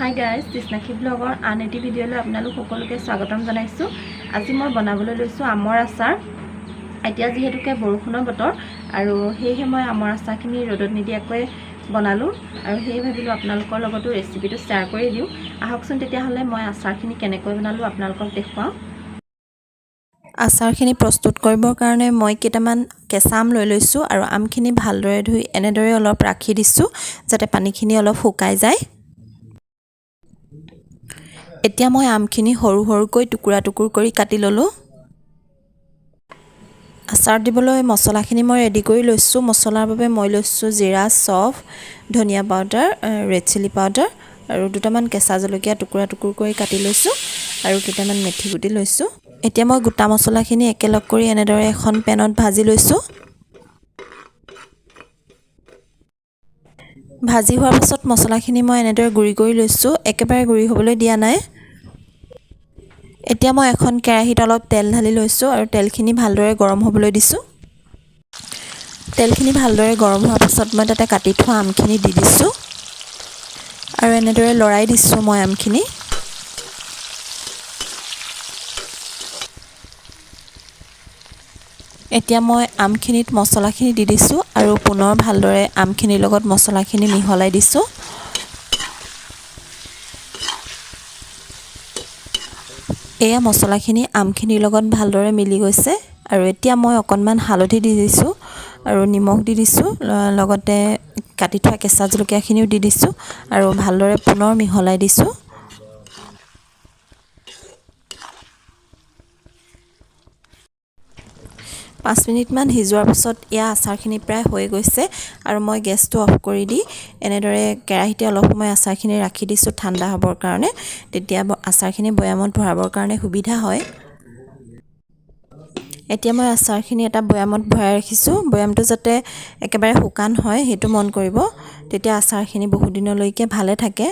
Hi guys, Krishnakshi ব্লগৰ আন এটি ভিডিঅ'লৈ আপোনালোক সকলোকে স্বাগতম জনাইছোঁ। আজি মই বনাবলৈ লৈছোঁ আমৰ আচাৰ। এতিয়া যিহেতুকে বৰষুণৰ বতৰ আৰু সেয়েহে মই আমৰ আচাৰখিনি ৰ'দত নিদিয়াকৈ বনালোঁ আৰু সেয়ে ভাবিলোঁ আপোনালোকৰ লগতো ৰেচিপিটো শ্বেয়াৰ কৰি দিওঁ। আহকচোন তেতিয়াহ'লে মই আচাৰখিনি কেনেকৈ বনালোঁ আপোনালোকক দেখুৱাওঁ। আচাৰখিনি প্ৰস্তুত কৰিবৰ কাৰণে মই কেইটামান কেঁচা আম লৈ লৈছোঁ আৰু আমখিনি ভালদৰে ধুই এনেদৰে অলপ ৰাখি দিছোঁ, যাতে পানীখিনি অলপ শুকাই যায়। এতিয়া মই আমখিনি সৰু সৰুকৈ টুকুৰা টুকুৰ কৰি কাটি ল'লোঁ। আচাৰ দিবলৈ মছলাখিনি মই ৰেডি কৰি লৈছোঁ। মছলাৰ বাবে মই লৈছোঁ জিৰা, চফ, ধনিয়া পাউডাৰ, ৰেড চিলি পাউডাৰ আৰু দুটামান কেঁচা জলকীয়া টুকুৰা টুকুৰ কৰি কাটি লৈছোঁ আৰু কেইটামান মেথি গুটি লৈছোঁ। এতিয়া মই গোটা মছলাখিনি একেলগ কৰি এনেদৰে এখন পেনত ভাজি লৈছোঁ। ভাজি হোৱাৰ পাছত মছলাখিনি মই এনেদৰে গুড়ি কৰি লৈছোঁ, একেবাৰে গুড়ি হ'বলৈ দিয়া নাই। এতিয়া মই এখন কেৰাহীত অলপ তেল ঢালি লৈছোঁ আৰু তেলখিনি ভালদৰে গৰম হ'বলৈ দিছোঁ। তেলখিনি ভালদৰে গৰম হোৱাৰ পাছত মই তাতে কাটি থোৱা আমখিনি দি দিছোঁ আৰু এনেদৰে লৰাই দিছোঁ মই আমখিনি। এতিয়া মই আমখিনিত মছলাখিনি দি দিছোঁ আৰু পুনৰ ভালদৰে আমখিনিৰ লগত মছলাখিনি মিহলাই দিছোঁ। এয়া মছলাখিনি আমখিনিৰ লগত ভালদৰে মিলি গৈছে আৰু এতিয়া মই অকণমান হালধি দি দিছোঁ আৰু নিমখ দি দিছোঁ, লগতে কাটি থোৱা কেঁচা জলকীয়াখিনিও দি দিছোঁ আৰু ভালদৰে পুনৰ মিহলাই দিছোঁ। 5 মিনিটমান সিজোৱাৰ পাছত এয়া আচাৰখিনি প্ৰায় হৈ গৈছে আৰু মই গেছটো অফ কৰি দি এনেদৰে কেৰাহীতে অলপ সময় আচাৰখিনি ৰাখি দিছোঁ ঠাণ্ডা হ'বৰ কাৰণে। তেতিয়া আচাৰখিনি বৈয়ামত ভৰাবৰ কাৰণে সুবিধা হয়। এতিয়া মই আচাৰখিনি এটা বৈয়ামত ভৰাই ৰাখিছোঁ। বৈয়ামটো যাতে একেবাৰে শুকান হয় সেইটো মন কৰিব, তেতিয়া আচাৰখিনি বহুদিনলৈকে ভালে থাকে।